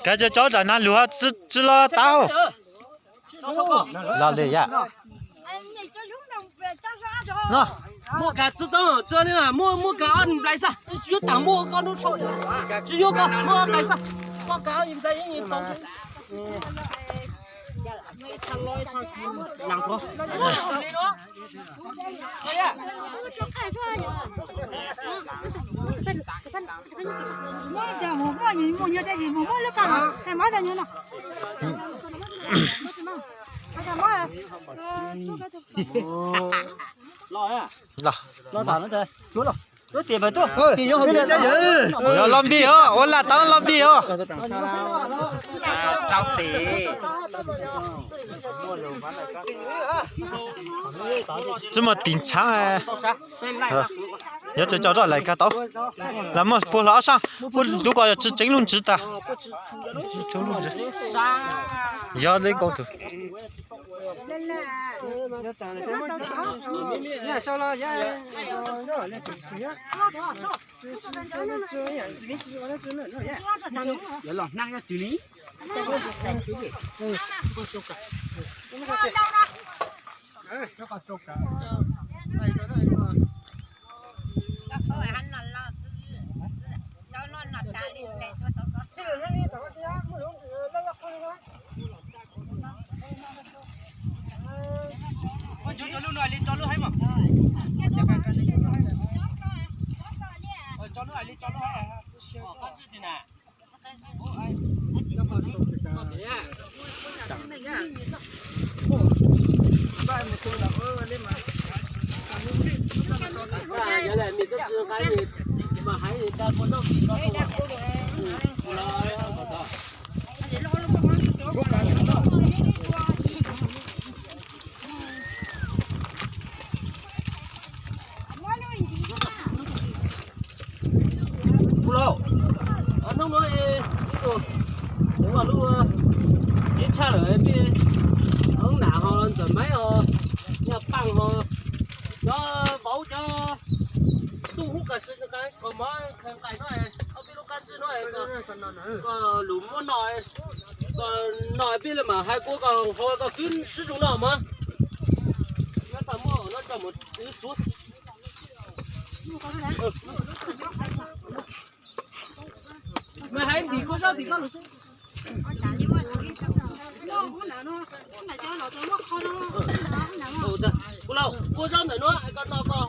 Kav tsij tso tsam nag lug tsi los tau. Los li yam no. Muaj kav tsi tau, muaj kav ob nplais xwb, tsi yuav tas muaj koj nub sau, tsi yuav koj muaj ob nplais xwb, koj kav ob nplais ib faus xwb. Los, los, los npij os, ua laj tau los npij os. Tsi muaj tim ntshaav. Yog tsi tso roj lais kag tau. Los muaj puag hlo ob sab, puag lub ko yog tsi tseev lub ntsis tas. Yog li nkaus tus. Ua ncuv tso lub no li tso lub haib mas. Tso lub haib li tso lub haib. Kuv lau, hnub no kuv lub tshaj lawm, peb hoob nam ho ntxawm maib ho, nyaj paaj ho, cov vauv cov tub hub kas si kos mov nqaij no, ob peb lub kab tsib no, koj lus muab no, koj no peb li mas hais kuv koj hau koj twb sib zoo no mas. Nyob xa muab no coj mus tsuav. Mas hais ntim koj sab tim koj lus seb. Kuv lau, kua sab ntawm no koj no koj